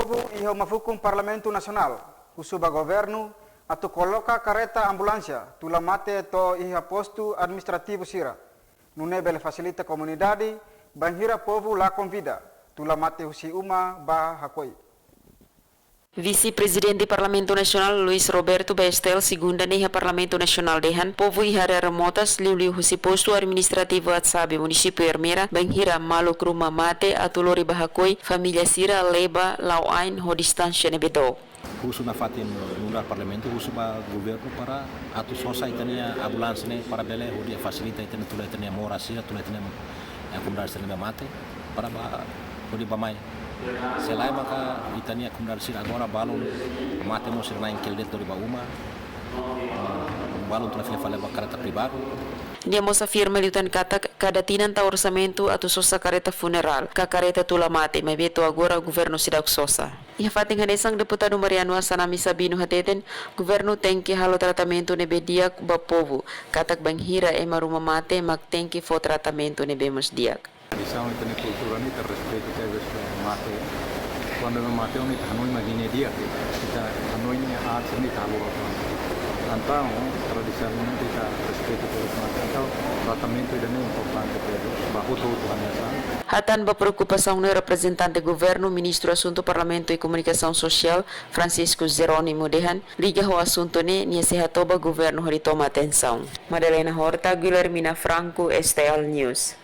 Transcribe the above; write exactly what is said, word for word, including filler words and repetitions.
Iha uma fukun Parlamentu Nasionál husu ba governu atu koloka kareta ambulánsia tula mate to'o iha postu administrativu sira, nune'e bele fasilita komunidade bainhira povu la konvida tula mate husi uma ba hakoi. Vise-Prezidente Parlamentu Nasionál Luis Roberto ba STL segunda ne'e iha Parlamentu Nasionál dehan povu iha área remotas liuliu husi postu administrativu Atsabe, munisípiu Ermera, bainhira maluk ruma mate atu lori ba hakoi, família sira leba la'o ain ho distánsia ne'ebé dook. Husu nafatin nu'udar Parlamentu, husu ba governu para atu sosa ita-nia ambulánsia ne'e para bele hodi fasilita ita-nia, tula ita-nia moras sira, tula ita-nia, eh, komunidade sira ne'ebé mate, para ba hodi bá-mai. Se lae maka ita-nia komunidade sira agora balun mate mós sira na'in-kele de'it lori ba uma, balun tula fila fali ba kareta privadu. Nia mós afirma liután katak kada tinan tau orsamentu atu sosa kareta funerál ka kareta tula mate, maibé to'o agora governu seidauk sosa. Iha fatin hanesan, Deputadu Mariano Assanami Sabino hateten, governu tenke halo tratamentu ne'ebé di'ak ba povu, katak bainhira ema ruma mate mak tenke fó tratamentu ne'ebé mós di'ak. Tradisaun ita-nia kultura ne'e ita respeita tebes mate. Kuandu ema mate, ita hanoin mak nia di'ak, ita hanoin nia aat sira ne'e ita haluha. Entaun, tradisaun ne'e ita respeita tebes mate. Entaun, tratamentu ida-ne'e importante tebes ba hotu-hotu hanesan. Hatán ba preokupasaun ne'e reprezentante governu, Ministru Asuntu Parlamentu i Komunikasaun Sosiál, Francisco Jerónimo dehan, liga ho asuntu ne'e, nia sei hato'o ba governu hodi toma atensaun. Madalena Horta, Guilhermina Franco, STL News.